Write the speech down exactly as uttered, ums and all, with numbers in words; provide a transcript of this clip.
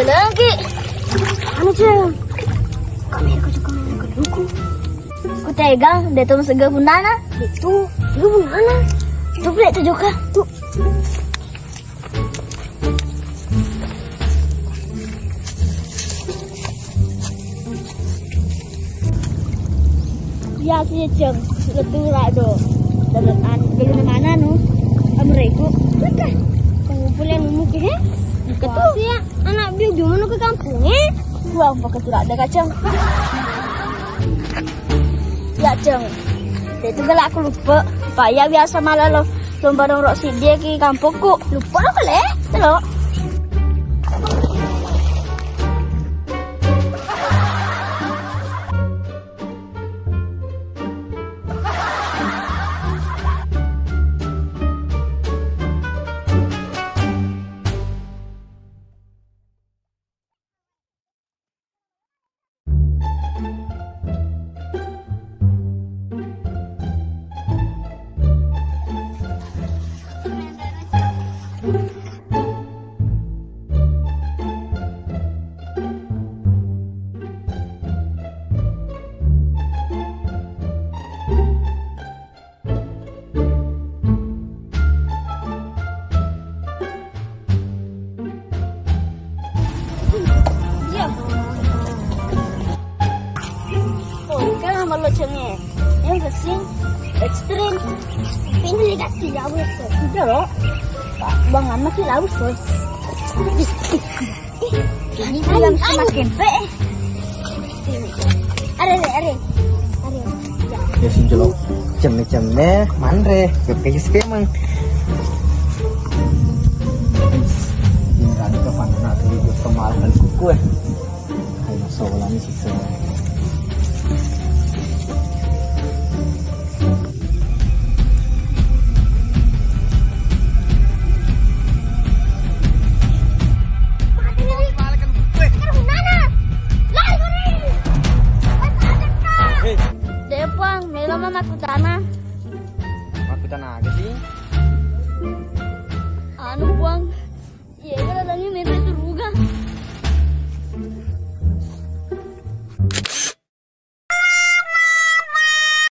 Lagi. Anu, Ceng. Kamera ko, kamera ko. Ku tegang, de' to masegga punnana. Itu, itu punnana. Itu pula itu juga. Tuh. Iya sih, Ceng. Sudah tuh, Rak, do. Dalam an-, belum mana, nu? Amrego. Bukan. Pengumpul yang umum, he? Bukan tuh. Iya, anak biu gimana ke kampung, eh? Buang pakai tidak ada kacang. Ya, Ceng. Itu galak aku lupa. Pak, ya biasa malah lo lomba dongkrok si dia ki kampungku. Lupa lo kali, eh? Telo. Iya. Oh, kan sama lo, Ceng, ya? Yang kesing ekstrim. Ini dikasih lawas, tuh. Udah, lo. Bang, amat sih lawas, tuh. Ini ayam semakin pe. Are, are, are. Are. Ya, sing jelo. Cemme-cemme, manre. Yoke, yes, emang. Ini kan ke mana tuh, itu kemakan kuku, eh. Ayo, soalnya sih, soalnya. Deh, Puang, melo ma makkutana. Makkutana aga sih? Anu, Puang. Iya, kan datangnya minta suruga.